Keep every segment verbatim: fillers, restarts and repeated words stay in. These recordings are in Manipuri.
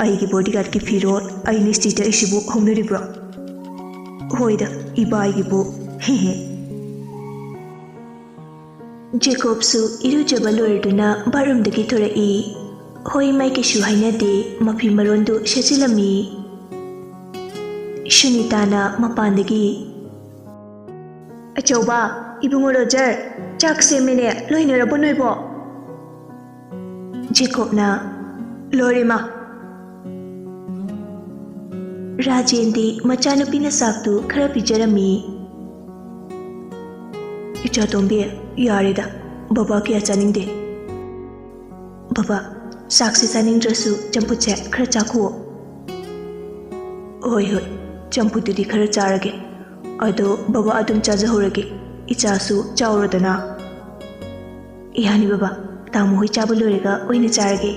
ꯑꯩꯒꯤ ꯕꯣꯗꯤꯒꯥꯔꯗꯀꯤ ꯐꯤꯔꯣꯜ ꯑꯩꯅ ꯏꯁꯇ꯭ꯔꯤ ꯇꯛꯏꯁꯤꯕꯨ ꯍꯧꯅꯔꯤꯕ꯭ꯔꯣ? ꯍꯣꯏꯗ, ꯏꯕꯥꯏꯒꯤꯕꯨ꯫ ꯍꯦ ꯍꯦ꯫ ꯖꯦꯀꯣꯕꯁꯨ ꯏꯔꯨꯖꯕ ꯂꯣꯏꯔꯗꯨꯅ ꯕꯥꯠꯔꯨꯝꯗꯒꯤ ꯊꯣꯔꯛꯏ꯫ ꯍꯣꯏ, ꯃꯥꯏ ꯀꯩꯁꯨ ꯍꯥꯏꯅꯗꯦ, ꯃꯐꯤ ꯃꯔꯣꯟꯗꯨ ꯁꯦꯠꯆꯤꯜꯂꯝꯃꯤ꯫ ꯁꯨꯅꯤꯇꯥꯅ ꯃꯄꯥꯟꯗꯒꯤ, "ꯑꯆꯧꯕ, ꯏꯕꯨꯡꯉꯣ ꯔꯣꯖꯔ, ꯆꯥꯛ ꯁꯦꯝꯃꯦꯅꯦ, ꯂꯣꯏꯅꯔꯕꯣ ꯅꯣꯏꯕꯣ?" ꯖꯦꯀꯣꯕꯅ, "ꯂꯣꯏꯔꯦ ꯃꯥ꯫" ꯔꯥꯖꯦꯟꯗꯤ ꯃꯆꯥꯅꯨꯄꯤꯅ ꯆꯥꯛꯇꯨ ꯈꯔ ꯄꯤꯖꯔꯝꯃꯤ꯫ "ꯏꯆꯥꯇꯣꯝꯕꯤ, ꯌꯥꯔꯦꯗ, ꯕꯕꯥ ꯀꯌꯥ ꯆꯥꯅꯤꯡꯗꯦ꯫" "ꯕꯕꯥ, ꯆꯥꯛꯁꯦ ꯆꯥꯅꯤꯡꯗ꯭ꯔꯁꯨ ꯆꯝꯐꯨꯠꯁꯦ ꯈꯔ ꯆꯥꯈꯨꯑꯣ꯫" "ꯍꯣꯏ ꯍꯣꯏ, ꯆꯝꯐꯨꯠꯇꯨꯗꯤ ꯈꯔ ꯆꯥꯔꯒꯦ꯫ ꯑꯗꯣ ꯕꯕꯥ ꯑꯗꯨꯝ ꯆꯥꯖꯍꯧꯔꯒꯦ, ꯏꯆꯥꯁꯨ ꯆꯥꯎꯔꯣꯗꯅ꯫" "ꯌꯥꯅꯤ ꯕꯕꯥ, ꯇꯥꯃꯣ ꯍꯣꯏ ꯆꯥꯕ ꯂꯣꯏꯔꯒ ꯑꯣꯏꯅ ꯆꯥꯔꯒꯦ꯫"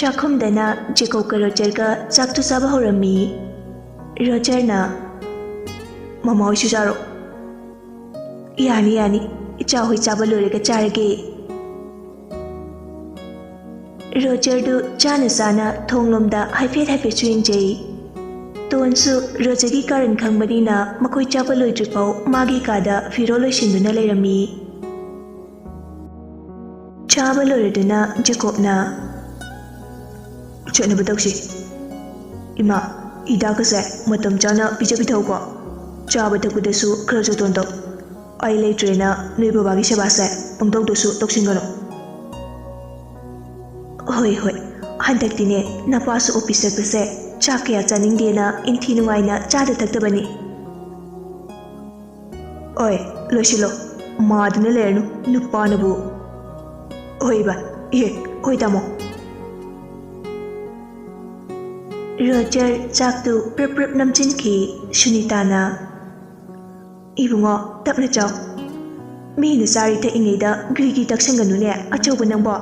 ꯆꯥꯛꯈꯨꯝꯗꯅ ꯖꯦꯀꯣꯕꯀ ꯔꯣꯖꯔꯒ ꯆꯥꯛꯇꯨ ꯆꯥꯕ ꯍꯧꯔꯝꯃꯤ꯫ ꯔꯣꯖꯔꯅ, "ꯃꯃꯥ ꯍꯣꯏꯁꯨ ꯆꯥꯔꯣ꯫" "ꯌꯥꯅꯤ, ꯌꯥꯅꯤ, ꯏꯆꯥ ꯍꯣꯏ ꯆꯥꯕ ꯂꯣꯏꯔꯒ ꯆꯥꯔꯒꯦ꯫" ꯔꯣꯖꯔꯗꯨ ꯆꯥꯅ ꯆꯥꯅ ꯊꯣꯡꯂꯣꯝꯗ ꯍꯥꯏꯐꯦꯠ ꯍꯥꯏꯐꯦꯠꯁꯨ ꯌꯦꯡꯖꯩ꯫ ꯇꯣꯟꯁꯨ ꯔꯣꯖꯔꯒꯤ ꯀꯥꯔꯟ ꯈꯪꯕꯅꯤꯅ ꯃꯈꯣꯏ ꯆꯥꯕ ꯂꯣꯏꯗ꯭ꯔꯤꯐꯥꯎ ꯃꯥꯒꯤ ꯀꯥꯗ ꯐꯤꯔꯣꯜ ꯂꯣꯏꯁꯤꯟꯗꯨꯅ ꯂꯩꯔꯝꯃꯤ꯫ ꯆꯥꯕ ꯂꯣꯏꯔꯗꯨꯅ ꯖꯦꯀꯣꯕꯅ, "ꯆꯠꯅꯕ ꯇꯧꯁꯤ꯫ ꯏꯃꯥ, ꯍꯤꯗꯥꯛꯀꯁꯦ ꯃꯇꯝ ꯆꯥꯅ ꯄꯤꯖ ꯄꯤꯊꯛꯎꯀꯣ꯫ ꯆꯥꯕ ꯊꯛꯄꯗꯁꯨ ꯈꯔ ꯖꯣꯇꯣꯟ ꯇꯧ꯫ ꯑꯩ ꯂꯩꯇ꯭ꯔꯦꯅ ꯅꯣꯏ ꯕꯕꯥꯒꯤ ꯁꯦꯕꯥꯁꯦ ꯄꯪꯇꯧꯗꯁꯨ ꯇꯧꯁꯤꯟꯒꯅꯨ꯫" "ꯍꯣꯏ, ꯍꯣꯏ, ꯍꯟꯗꯛꯇꯤꯅꯦ ꯅꯄꯥꯁꯨ ꯑꯣꯐꯤꯁ ꯆꯠꯄꯁꯦ ꯆꯥꯛ ꯀꯌꯥ ꯆꯥꯅꯤꯡꯗꯦꯅ ꯏꯟꯊꯤ ꯅꯨꯡꯉꯥꯏꯅ ꯆꯥꯗ ꯊꯛꯇꯕꯅꯤ꯫" "ꯑꯣꯏ, ꯂꯣꯏꯁꯤꯜꯂꯣ, ꯃꯥꯗꯨꯅ ꯂꯩꯔꯅꯨ, ꯅꯨꯄꯥꯅꯕꯨ꯫" "ꯍꯣꯏ ꯕꯥ, ꯏꯍꯦ, ꯍꯣꯏ ꯇꯥꯃꯣ꯫" ꯔꯣꯖꯔ ꯆꯥꯛꯇꯨ ꯄ꯭ꯔꯞ ꯄ꯭ꯔꯞ ꯅꯝꯁꯤꯟꯈꯤ꯫ ꯁꯨꯅꯤꯇꯥꯅ, "ꯏꯕꯨꯡꯉꯣ, ꯇꯞꯅ ꯆꯥꯎ꯫ ꯃꯤꯅ ꯆꯥꯔꯤ ꯊꯛꯏꯉꯩꯗ ꯒ꯭ꯔꯤꯒꯤ ꯇꯛꯁꯟꯒꯅꯨꯅꯦ, ꯑꯆꯧꯕ ꯅꯪꯕꯣ꯫"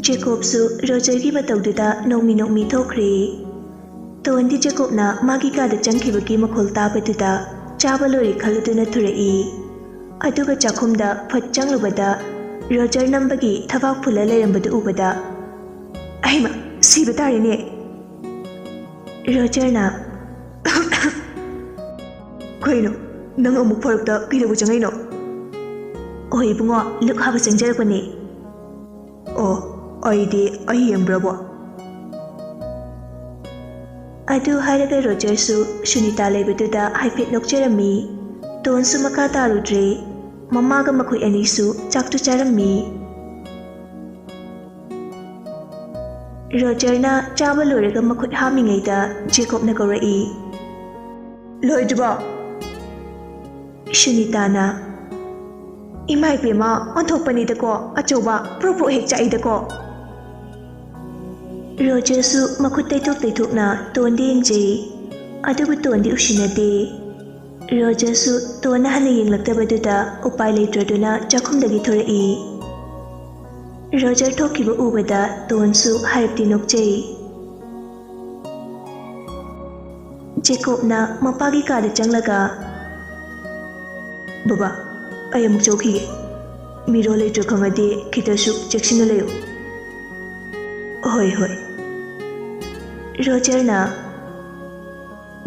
ꯖꯦꯀꯣꯕꯁꯨ ꯔꯣꯖꯔꯒꯤ ꯃꯇꯧꯗꯨꯗ ꯅꯣꯛꯃꯤ ꯅꯣꯛꯃꯤ ꯊꯣꯛꯈ꯭ꯔꯦ꯫ ꯇꯣꯟꯗꯤ ꯖꯦꯀꯣꯕꯅ ꯃꯥꯒꯤ ꯀꯥꯗ ꯆꯪꯈꯤꯕꯒꯤ ꯃꯈꯣꯜ ꯇꯥꯕꯗꯨꯗ ꯆꯥꯕ ꯂꯣꯏꯔꯦ ꯈꯜꯂꯗꯨꯅ ꯊꯣꯔꯛꯏ꯫ ꯑꯗꯨꯒ ꯆꯥꯛꯈꯨꯝꯗ ꯐꯠ ꯆꯪꯂꯨꯕꯗ ꯔꯣꯖꯔ ꯅꯝꯕꯒꯤ ꯊꯕꯥꯛ ꯐꯨꯜꯂ ꯂꯩꯔꯝꯕꯗꯨ ꯎꯕꯗ, "ꯑꯍꯩꯃ, ꯁꯤꯕ ꯇꯥꯔꯦꯅꯦ!" ꯔꯣꯖꯔꯅ, "ꯀꯩꯅꯣ? ꯅꯪ ꯑꯃꯨꯛ ꯐꯔꯛꯇ ꯀꯩꯗꯧꯕ ꯆꯪꯉꯛꯏꯅꯣ?" "ꯑꯣ ꯏꯕꯨꯡꯉꯣ, ꯂꯨꯛ ꯍꯥꯕ ꯆꯪꯖꯔꯛꯄꯅꯦ꯫" "ꯑꯣ, ꯑꯩꯗꯤ ꯑꯩ ꯌꯦꯡꯕ꯭ꯔꯕꯣ?" ꯑꯗꯨ ꯍꯥꯏꯔꯒ ꯔꯣꯖꯔꯁꯨ ꯁꯨꯅꯤꯇꯥ ꯂꯩꯕꯗꯨꯗ ꯍꯥꯏꯐꯦꯠ ꯅꯣꯛꯆꯔꯝꯃꯤ꯫ ꯇꯣꯟꯁꯨ ꯃꯈꯥ ꯇꯥꯔꯨꯗ꯭ꯔꯦ꯫ ꯃꯃꯥꯒ ꯃꯈꯣꯏ ꯑꯅꯤꯁꯨ ꯆꯥꯛꯇꯨ ꯆꯥꯔꯝꯃꯤ꯫ ꯔꯣꯖꯔꯅ ꯆꯥꯕ ꯂꯣꯏꯔꯒ ꯃꯈꯨꯠ ꯍꯥꯝꯃꯤꯉꯩꯗ ꯖꯦꯀꯣꯕꯅ ꯀꯧꯔꯛꯏ, "ꯂꯣꯏꯗ꯭ꯔꯤꯕꯣ?" ꯁꯨꯅꯤꯇꯥꯅ, "ꯏꯃꯥ ꯏꯕꯦꯝꯃ, ꯑꯣꯟꯊꯣꯛꯄꯅꯤꯗꯀꯣ, ꯑꯆꯧꯕ, ꯄ꯭ꯔꯣꯛ ꯄ꯭ꯔꯣꯛ ꯍꯦꯛ ꯆꯥꯛꯏꯗꯀꯣ꯫" ꯔꯣꯖꯔꯁꯨ ꯃꯈꯨꯠ ꯇꯩꯊꯣꯛ ꯇꯩꯊꯣꯛꯅ ꯇꯣꯟꯗ ꯌꯦꯡꯖꯩ, ꯑꯗꯨꯕꯨ ꯇꯣꯟꯗꯤ ꯎꯁꯤꯟꯅꯗꯦ꯫ ꯔꯣꯖꯔꯁꯨ ꯇꯣꯟꯅ ꯍꯟꯅ ꯌꯦꯡꯂꯛꯇꯕꯗꯨꯗ ꯎꯄꯥꯏ ꯂꯩꯇ꯭ꯔꯗꯨꯅ ꯆꯥꯛꯈꯨꯝꯗꯒꯤ ꯊꯣꯔꯛꯏ꯫ ꯔꯣꯖꯔ ꯊꯣꯛꯈꯤꯕ ꯎꯕꯗ ꯇꯣꯟꯁꯨ ꯍꯥꯏꯔꯞꯇꯤ ꯅꯣꯛꯆꯩ꯫ ꯖꯦꯀꯣꯕꯅ ꯃꯄꯥꯒꯤ ꯀꯥꯗ ꯆꯪꯂꯒ, "ꯕꯕꯥ, ꯑꯩ ꯑꯃꯨꯛ ꯆꯧꯈꯤꯒꯦ꯫ ꯃꯤꯔꯣꯜ ꯂꯩꯇ꯭ꯔ ꯈꯪꯉꯗꯤ ꯈꯤꯇꯁꯨ ꯆꯦꯛꯁꯤꯟꯅ ꯂꯩꯌꯨ꯫" "ꯍꯣꯏ, ꯍꯣꯏ꯫" ꯔꯣꯖꯔꯅ,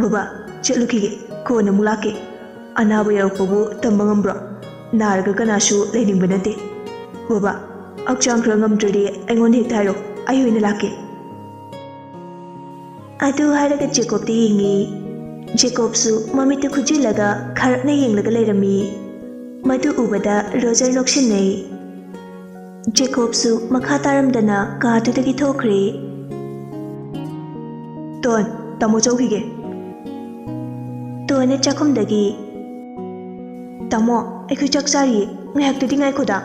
"ꯕꯕꯥ, ꯆꯠꯂꯨꯈꯤꯒꯦ, ꯀꯣꯟꯅ ꯑꯃꯨꯛ ꯂꯥꯛꯀꯦ꯫ ꯑꯅꯥꯕ ꯌꯧꯔꯛꯄꯕꯨ ꯇꯝꯕ ꯉꯝꯕ꯭ꯔꯣ? ꯅꯥꯔꯒ ꯀꯅꯥꯁꯨ ꯂꯩꯅꯤꯡꯕ ꯅꯠꯇꯦ꯫ ꯕꯕꯥ, ꯍꯛꯆꯥꯡ ꯈꯔ ꯉꯝꯗ꯭ꯔꯗꯤ ꯑꯩꯉꯣꯟꯗ ꯍꯦꯛꯇ ꯍꯥꯏꯔꯣ, ꯑꯩ ꯑꯣꯏꯅ ꯂꯥꯛꯀꯦ꯫" ꯑꯗꯨ ꯍꯥꯏꯔꯒ ꯖꯦꯀꯣꯕꯇ ꯌꯦꯡꯉꯤ꯫ ꯖꯦꯀꯣꯕꯁꯨ ꯃꯃꯤꯠꯇ ꯈꯨꯠꯆꯤꯜꯂꯒ ꯈꯥꯔꯞꯅ ꯌꯦꯡꯂꯒ ꯂꯩꯔꯝꯃꯤ꯫ ꯃꯗꯨ ꯎꯕꯗ ꯔꯣꯖꯔ ꯅꯣꯛꯁꯤꯟꯅꯩ꯫ ꯖꯦꯀꯣꯕꯁꯨ ꯃꯈꯥ ꯇꯥꯔꯝꯗꯅ ꯀꯥꯗꯨꯗꯒꯤ ꯊꯣꯛꯈ꯭ꯔꯦ꯫ "ꯇꯣꯟ, ꯇꯥꯃꯣ ꯆꯧꯈꯤꯒꯦ꯫" ꯇꯣꯟꯅ ꯆꯥꯛꯈꯨꯝꯗꯒꯤ, "ꯇꯥꯃꯣ, ꯑꯩꯈꯣꯏ ꯆꯥꯛ ꯆꯥꯔꯤꯌꯦ, ꯉꯥꯏꯍꯥꯛꯇꯗꯤ ꯉꯥꯏꯈꯣꯗ꯫"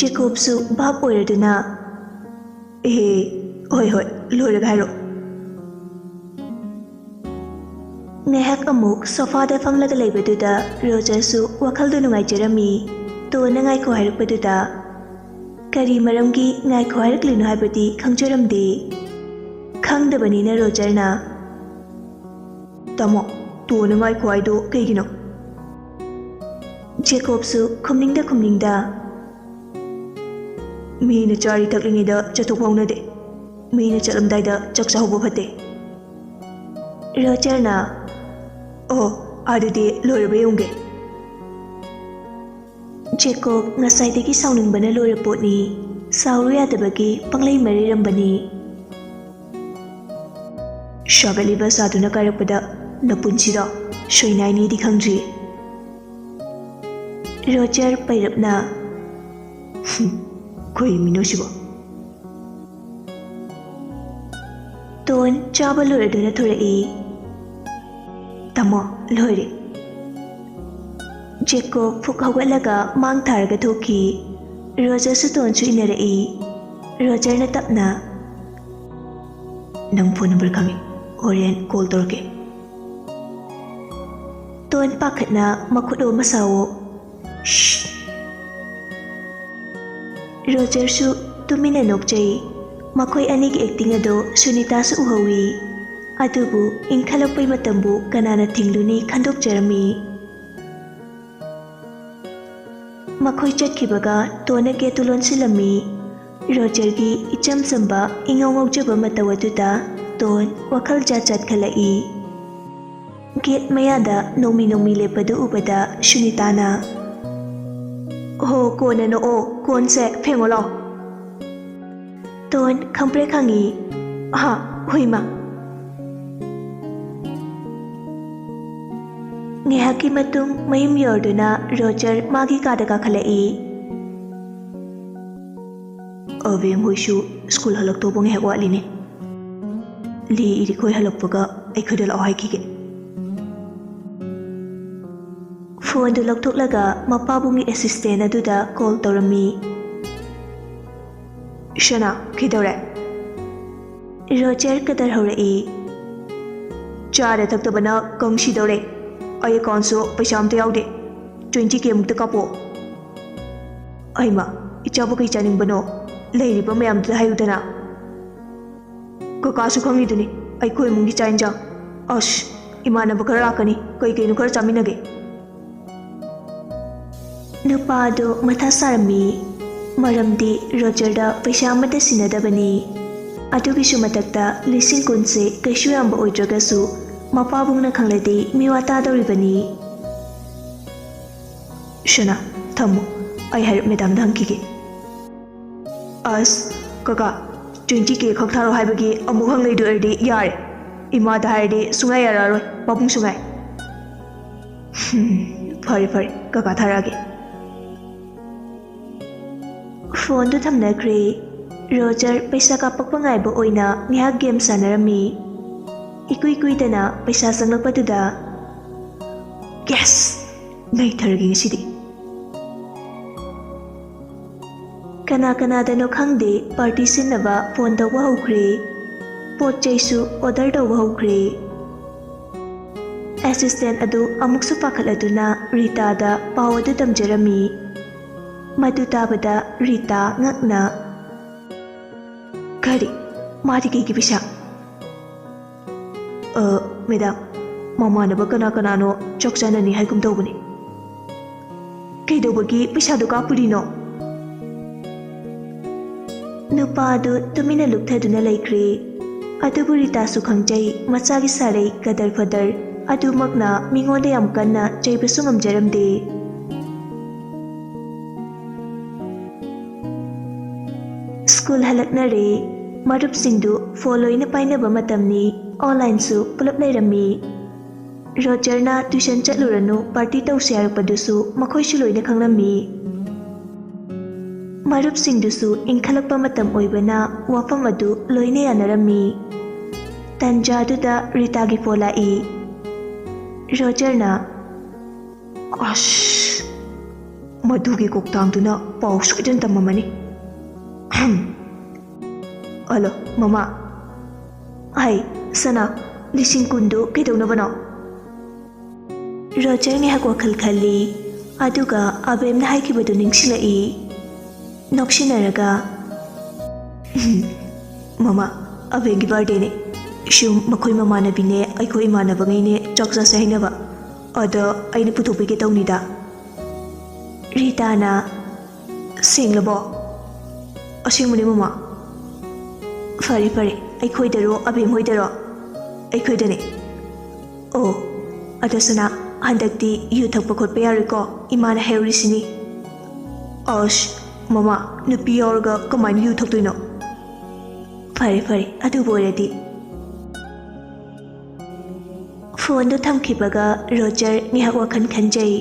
ꯖꯦꯀꯣꯕꯁꯨ ꯚꯥꯞ ꯑꯣꯏꯔꯗꯨꯅ, "ꯑꯦ, ꯍꯣꯏ, ꯍꯣꯏ, ꯂꯣꯏꯔꯒ ꯍꯥꯏꯔꯛꯑꯣ꯫" ꯉꯥꯏꯍꯥꯛ ꯑꯃꯨꯛ ꯁꯣꯐꯥꯗ ꯐꯝꯂꯒ ꯂꯩꯕꯗꯨꯗ ꯔꯣꯖꯔꯁꯨ ꯋꯥꯈꯜꯗꯨ ꯅꯨꯡꯉꯥꯏꯖꯔꯝꯃꯤ꯫ ꯇꯣꯟꯅ ꯉꯥꯏꯈꯣ ꯍꯥꯏꯔꯛꯄꯗꯨꯗ ꯀꯔꯤ ꯃꯔꯝꯒꯤ ꯉꯥꯏꯈꯣ ꯍꯥꯏꯔꯛꯂꯤꯅꯣ ꯍꯥꯏꯕꯗꯤ ꯈꯪꯖꯔꯝꯗꯦ꯫ ꯈꯪꯗꯕꯅꯤꯅ ꯔꯣꯖꯔꯅ, "ꯇꯥꯃꯣ, ꯇꯣꯟꯅ ꯉꯥꯏꯈꯣ ꯍꯥꯏꯗꯣ ꯀꯩꯒꯤꯅꯣ?" ꯖꯦꯀꯣꯕꯁꯨ ꯈꯨꯝꯅꯤꯡꯗ ꯈꯨꯝꯅꯤꯡꯗ, "ꯃꯤꯅ ꯆꯥꯔꯤ ꯊꯛꯂꯤꯉꯩꯗ ꯆꯠꯊꯣꯛꯄ ꯍꯧꯅꯗꯦ꯫ ꯃꯤꯅ ꯆꯠꯂꯝꯗꯥꯏꯗ ꯆꯥꯛ ꯆꯥꯍꯧꯕ ꯐꯠꯇꯦ꯫ ꯔꯣꯖꯔꯅ, "ꯑꯣ, ꯑꯗꯨꯗꯤ ꯂꯣꯏꯔꯕ ꯌꯦꯡꯒꯦ꯫" ꯖꯦꯀꯣꯕ ꯉꯁꯥꯏꯗꯒꯤ ꯁꯥꯎꯅꯤꯡꯕꯅ ꯂꯣꯏꯔ ꯄꯣꯠꯅꯤ꯫ ꯁꯥꯎꯔꯨ ꯌꯥꯗꯕꯒꯤ ꯄꯪꯂꯩ ꯃꯔꯩꯔꯝꯕꯅꯤ꯫ "ꯁꯥꯒꯠꯂꯤꯕ ꯁꯥꯗꯨꯅ ꯀꯥꯏꯔꯛꯄꯗ ꯅꯄꯨꯟꯁꯤꯗ ꯁꯣꯏꯅꯥꯏꯅꯤꯗꯤ ꯈꯪꯗ꯭ꯔꯤ꯫" ꯔꯣꯖꯔ ꯄꯩꯔꯞꯅ, "ꯍꯨꯝ, ꯀꯩ ꯃꯤꯅꯣ ꯁꯤꯕꯣ?" ꯇꯣꯟ ꯆꯥꯕ ꯂꯣꯏꯔꯗꯨꯅ ꯊꯣꯔꯛꯏ꯫ "ꯇꯥꯃꯣ, ꯂꯣꯏꯔꯦ꯫" ꯖꯦꯀꯣꯕ ꯐꯨꯛ ꯍꯧꯒꯠꯂꯒ ꯃꯥꯡ ꯊꯥꯔꯒ ꯊꯣꯛꯈꯤ꯫ ꯔꯣꯖꯔꯁꯨ ꯇꯣꯟꯁꯨ ꯏꯟꯅꯔꯛꯏ꯫ ꯔꯣꯖꯔꯅ ꯇꯞꯅ, "ꯅꯪ ꯐꯣꯟ ꯅꯝꯕꯔ ꯈꯪꯉꯤ, ꯍꯣꯔꯦꯟ ꯀꯣꯜ ꯇꯧꯔꯛꯀꯦ꯫" ꯇꯣꯟ ꯄꯥꯈꯠꯅ, "ꯃꯈꯨꯠ ꯑꯣ ꯃꯁꯥꯋꯣ꯫" "ꯁ꯭ꯁ꯫" ꯔꯣꯖꯔꯁꯨ ꯇꯨꯃꯤꯟꯅ ꯅꯣꯛꯆꯩ꯫ ꯃꯈꯣꯏ ꯑꯅꯤꯒꯤ ꯑꯦꯛꯇꯤꯡ ꯑꯗꯣ ꯁꯨꯅꯤꯇꯥꯁꯨ ꯎꯍꯧꯏ꯫ ꯑꯗꯨꯕꯨ ꯏꯪꯈꯠꯂꯛꯄꯩ ꯃꯇꯝꯕꯨ ꯀꯅꯥꯅ ꯊꯤꯡꯂꯨꯅꯤ ꯈꯟꯗꯣꯛꯆꯔꯝꯃꯤ꯫ ꯃꯈꯣꯏ ꯆꯠꯈꯤꯕꯒ ꯇꯣꯟꯅ ꯒꯦꯠꯇꯨ ꯂꯣꯟꯁꯤꯜꯂꯝꯃꯤ꯫ ꯔꯣꯖꯔꯒꯤ ꯏꯆꯝ ꯆꯝꯕ ꯏꯉꯧ ꯉꯧꯖꯕ ꯃꯇꯧ ꯑꯗꯨꯗ ꯇꯣꯟ ꯋꯥꯈꯜ ꯖꯥꯠ ꯖꯥꯠ ꯈꯜꯂꯛꯏ꯫ ꯒꯦꯠ ꯃꯌꯥꯗ ꯅꯣꯡꯃꯤ ꯅꯣꯡꯃꯤ ꯂꯦꯞꯄꯗꯨ ꯎꯕꯗ ꯁꯨꯅꯤꯇꯥꯅ, "ꯍꯣ, ꯀꯣꯟꯅ ꯅꯣꯛꯑꯣ, ꯀꯣꯟꯁꯦ ꯐꯦꯡꯉꯣ ꯂꯥꯎ꯫" ꯇꯣꯟ ꯈꯪꯄ꯭ꯔꯦꯛ ꯈꯪꯉꯤ꯫ "ꯍꯥ, ꯍꯨꯏꯃ꯫" ꯉꯥꯏꯍꯥꯛꯀꯤ ꯃꯇꯨꯡ ꯃꯌꯨꯝ ꯌꯧꯔꯗꯨꯅ ꯔꯣꯖꯔ ꯃꯥꯒꯤ ꯀꯥꯗ ꯀꯥꯈꯠꯂꯛꯏ꯫ "ꯑꯕꯦꯝ ꯍꯣꯏꯁꯨ ꯁ꯭ꯀꯨꯜ ꯍꯜꯂꯛꯇꯧꯕ ꯉꯥꯏꯍꯥꯛ ꯋꯥꯠꯂꯤꯅꯦ꯫ ꯂꯤ ꯏꯔꯤꯛ ꯍꯣꯏ ꯍꯜꯂꯛꯄꯒ ꯑꯩꯈꯣꯏꯗ ꯂꯥꯛꯑꯣ ꯍꯥꯏꯈꯤꯒꯦ꯫" ꯐꯣꯟꯗꯨ ꯂꯧꯊꯣꯛꯂꯒ ꯃꯄꯥꯕꯨꯡꯒꯤ ꯑꯦꯁꯤꯁꯇꯦꯟ ꯑꯗꯨꯗ ꯀꯣꯜ ꯇꯧꯔꯝꯃꯤ꯫ "ꯏꯁꯅꯥ, ꯀꯩꯗꯧꯔꯦ?" ꯔꯣꯖꯔ ꯀꯗꯔ ꯍꯧꯔꯛꯏ꯫ "ꯆꯥꯗ ꯊꯛꯇꯕꯅ ꯀꯪꯁꯤꯗꯧꯔꯦ꯫ ꯑꯩ ꯑꯦꯀꯥꯎꯟꯁꯨ ꯄꯩꯁꯥ ꯑꯝꯇ ꯌꯥꯎꯗꯦ꯫ ꯇ꯭ꯋꯦꯟꯇꯤ ꯀꯦ ꯃꯨꯛꯇ ꯀꯥꯞꯄꯣ꯫" "ꯑꯩꯃ, ꯏꯆꯥꯕꯨ ꯀꯩ ꯆꯥꯅꯤꯡꯕꯅꯣ? ꯂꯩꯔꯤꯕ ꯃꯌꯥꯝꯗꯨꯗ ꯍꯥꯏꯌꯨꯗꯅ꯫" "ꯀꯀꯥꯁꯨ ꯈꯪꯉꯤꯗꯨꯅꯤ ꯑꯩꯈꯣꯏ ꯏꯃꯨꯡꯒꯤ ꯆꯥꯛ ꯏꯟꯖꯥꯡ꯫ ꯑꯁ, ꯏꯃꯥꯟꯅꯕ ꯈꯔ ꯂꯥꯛꯀꯅꯤ, ꯀꯩ ꯀꯩꯅꯣ ꯈꯔ ꯆꯥꯃꯤꯟꯅꯒꯦ꯫" ꯅꯨꯄꯥꯗꯨ ꯃꯊꯥ ꯁꯥꯔꯝꯃꯤ, ꯃꯔꯝꯗꯤ ꯔꯣꯖꯔꯗ ꯄꯩꯁꯥ ꯑꯃꯠꯇ ꯁꯤꯟꯅꯗꯕꯅꯤ꯫ ꯑꯗꯨꯒꯤꯁꯨ ꯃꯊꯛꯇ ꯂꯤꯁꯤꯡ ꯀꯨꯟꯁꯦ ꯀꯩꯁꯨ ꯌꯥꯝꯕ ꯑꯣꯏꯗ꯭ꯔꯒꯁꯨ ꯃꯄꯥꯕꯨꯡꯅ ꯈꯪꯂꯗꯤ ꯃꯤꯋꯥ ꯇꯥꯗꯧꯔꯤꯕꯅꯤ꯫ ꯁꯅꯥ, ꯊꯝꯃꯣ, ꯑꯩ ꯍꯥꯏꯔꯞ ꯃꯦꯗꯥꯝꯗ ꯍꯪꯈꯤꯒꯦ꯫ ꯑꯁ, ꯀꯀꯥ, twenty K ꯈꯛ ꯊꯥꯔꯛꯑꯣ ꯍꯥꯏꯕꯒꯤ ꯑꯃꯨꯛ ꯍꯪꯂꯩꯗꯣ ꯑꯣꯏꯔꯗꯤ ꯌꯥꯔꯦ꯫ ꯏꯃꯥꯗ ꯍꯥꯏꯔꯗꯤ ꯁꯨꯡꯌꯥ ꯌꯥꯔꯛꯑꯔꯣꯏ, ꯄꯥꯕꯨꯡꯁꯨ ꯉꯥꯏ꯫ ꯍꯝ, ꯐꯔꯦ ꯐꯔꯦ, ꯀꯀꯥ ꯊꯥꯔꯛꯑꯒꯦ꯫ ꯐꯣꯟꯗꯨ ꯊꯝꯅꯈ꯭ꯔꯦ꯫ ꯔꯣꯖꯔ ꯄꯩꯁꯥ ꯀꯥꯞꯄꯛꯄ ꯉꯥꯏꯕ ꯑꯣꯏꯅ ꯉꯥꯏꯍꯥꯛ ꯒꯦꯝ ꯁꯥꯟꯅꯔꯝꯃꯤ꯫ ꯏꯀꯨꯏ ꯀꯨꯏꯗꯅ ꯄꯩꯁꯥ ꯆꯪꯂꯛꯄꯗꯨꯗ, "ꯌꯦꯁ! ꯅꯩꯊꯔꯒꯦ ꯉꯁꯤꯗꯤ!" ꯀꯅꯥ ꯀꯅꯥꯗꯅꯣ ꯈꯪꯗꯦ, ꯄꯥꯔꯇꯤ ꯁꯤꯟꯅꯕ ꯐꯣꯟ ꯇꯧꯕ ꯍꯧꯈ꯭ꯔꯦ꯫ ꯄꯣꯠ ꯆꯩꯁꯨ ꯑꯣꯔꯗꯔ ꯇꯧꯕ ꯍꯧꯈ꯭ꯔꯦ꯫ ꯑꯦꯁꯤꯁꯇꯦꯟ ꯑꯗꯨ ꯑꯃꯨꯛꯁꯨ ꯄꯥꯈꯠꯂꯗꯨꯅ ꯔꯤꯇꯥꯗ ꯄꯥꯎ ꯑꯗꯨ ꯇꯝꯖꯔꯝꯃꯤ꯫ ꯃꯗꯨ ꯇꯥꯕꯗ ꯔꯤꯇꯥ ꯉꯛꯅ, "ꯀꯔꯤ? ꯃꯥꯗꯤ ꯀꯩꯒꯤ ꯄꯩꯁꯥ?" "ꯑ, ꯃꯦꯗꯥꯝ, ꯃꯃꯥꯟꯅꯕ ꯀꯅꯥ ꯀꯅꯥꯅꯣ ꯆꯥꯛ ꯆꯥꯅꯅꯤ ꯍꯥꯏꯒꯨꯝ ꯇꯧꯕꯅꯤ꯫ ꯀꯩꯗꯧꯕꯒꯤ ꯄꯩꯁꯥꯗꯣ ꯀꯥꯞꯄꯨꯔꯤꯅꯣ?" ꯅꯨꯄꯥ ꯑꯗꯨ ꯇꯨꯃꯤꯟꯅ ꯂꯨꯞꯊꯗꯨꯅ ꯂꯩꯈ꯭ꯔꯦ꯫ ꯑꯗꯨꯕꯨ ꯔꯤꯇꯥꯁꯨ ꯈꯪꯖꯩ, ꯃꯆꯥꯒꯤ ꯁꯥꯔꯩ ꯀꯗꯔ ꯐꯗꯔ ꯑꯗꯨꯃꯛꯅ ꯃꯤꯉꯣꯟꯗ ꯌꯥꯝ ꯀꯟꯅ ꯆꯩꯕꯁꯨ ꯉꯝꯖꯔꯝꯗꯦ꯫ ꯁ꯭ꯀꯨꯜ ꯍꯜꯂꯛꯅꯔꯦ꯫ ꯃꯔꯨꯞꯁꯤꯡꯗꯨ ꯐꯣꯟ ꯂꯣꯏꯅ ꯄꯥꯏꯅꯕ ꯃꯇꯝꯅꯤ꯫ ꯑꯣꯟꯂꯥꯏꯟꯁꯨ ꯄꯨꯂꯞ ꯂꯩꯔꯝꯃꯤ꯫ ꯔꯣꯖꯔꯅ ꯇ꯭ꯌꯨꯁꯟ ꯆꯠꯂꯨꯔꯅꯨ, ꯄꯥꯔꯇꯤ ꯇꯧꯁꯦ ꯍꯥꯏꯔꯛꯄꯗꯨꯁꯨ ꯃꯈꯣꯏꯁꯨ ꯂꯣꯏꯅ ꯈꯪꯂꯝꯃꯤ꯫ ꯃꯔꯨꯞꯁꯤꯡꯗꯨꯁꯨ ꯏꯪꯈꯠꯂꯛꯄ ꯃꯇꯝ ꯑꯣꯏꯕꯅ ꯋꯥꯐꯝ ꯑꯗꯨ ꯂꯣꯏꯅ ꯌꯥꯅꯔꯝꯃꯤ꯫ ꯇꯟꯖꯥꯗꯨꯗ ꯔꯤꯇꯥꯒꯤ ꯐꯣꯟ ꯂꯥꯛꯏ꯫ ꯔꯣꯖꯔꯅ, "ꯑꯁ, ꯃꯗꯨꯒꯤ ꯀꯣꯛꯇꯥꯡꯗꯨꯅ ꯄꯥꯎ ꯁꯣꯏꯗꯅ ꯇꯝꯃꯝꯃꯅꯤ꯫ ꯑꯍꯝ꯫ ꯍꯜꯂꯣ, ꯃꯃꯥ꯫ ꯍꯥꯏ, ꯁꯅꯥ, ꯂꯤꯁꯤꯡ ꯀꯨꯟꯗꯨ ꯀꯩꯗꯧꯅꯕꯅꯣ?" ꯔꯣꯖꯔ ꯉꯥꯏꯍꯥꯛ ꯋꯥꯈꯜ ꯈꯜꯂꯤ, ꯑꯗꯨꯒ ꯑꯕꯦꯝꯅ ꯍꯥꯏꯈꯤꯕꯗꯨ ꯅꯤꯡꯁꯤꯡꯂꯛꯏ꯫ ꯅꯣꯛꯁꯤꯟꯅꯔꯒ, "ꯃꯃꯥ, ꯑꯕꯦꯝꯒꯤ ꯕꯥꯔꯗꯦꯅꯦ꯫ ꯁꯨꯝ ꯃꯈꯣꯏ ꯃꯃꯥꯟꯅꯕꯤꯅꯦ, ꯑꯩꯈꯣꯏ ꯏꯃꯥꯟꯅꯕꯉꯩꯅꯦ ꯆꯥꯛ ꯆꯥꯁꯦ ꯍꯥꯏꯅꯕ꯫ ꯑꯗ ꯑꯩꯅ ꯄꯨꯊꯣꯛꯄꯤꯒꯦ ꯇꯧꯅꯤꯗ꯫" ꯔꯤꯇꯥꯅ, "ꯁꯦꯡꯂꯕꯣ?" "ꯑꯁꯦꯡꯕꯅꯦ, ꯃꯃꯥ꯫" "ꯐꯔꯦ, ꯐꯔꯦ꯫ ꯑꯩꯈꯣꯏꯗꯔꯣ, ꯑꯕꯦꯝ ꯍꯣꯏꯗꯔꯣ?" "ꯑꯩꯈꯣꯏꯗꯅꯦ꯫" "ꯑꯣ, ꯑꯗꯣ ꯁꯅꯥ, ꯍꯟꯗꯛꯇꯤ ꯌꯨ ꯊꯛꯄ ꯈꯣꯠꯄ ꯌꯥꯔꯣꯏꯀꯣ, ꯏꯃꯥꯅ ꯍꯥꯏꯍꯧꯔꯤꯁꯤꯅꯤ꯫" "ꯑꯁ, ꯃꯃꯥ, ꯅꯨꯄꯤ ꯌꯥꯎꯔꯒ ꯀꯃꯥꯏꯅ ꯌꯨ ꯊꯛꯇꯣꯏꯅꯣ?" "ꯐꯔꯦ, ꯐꯔꯦ, ꯑꯗꯨꯕꯨ ꯑꯣꯏꯔꯗꯤ꯫" ꯐꯣꯟꯗꯨ ꯊꯝꯈꯤꯕꯒ ꯔꯣꯖꯔ ꯉꯥꯏꯍꯥꯛ ꯋꯥꯈꯜ ꯈꯟꯖꯩ꯫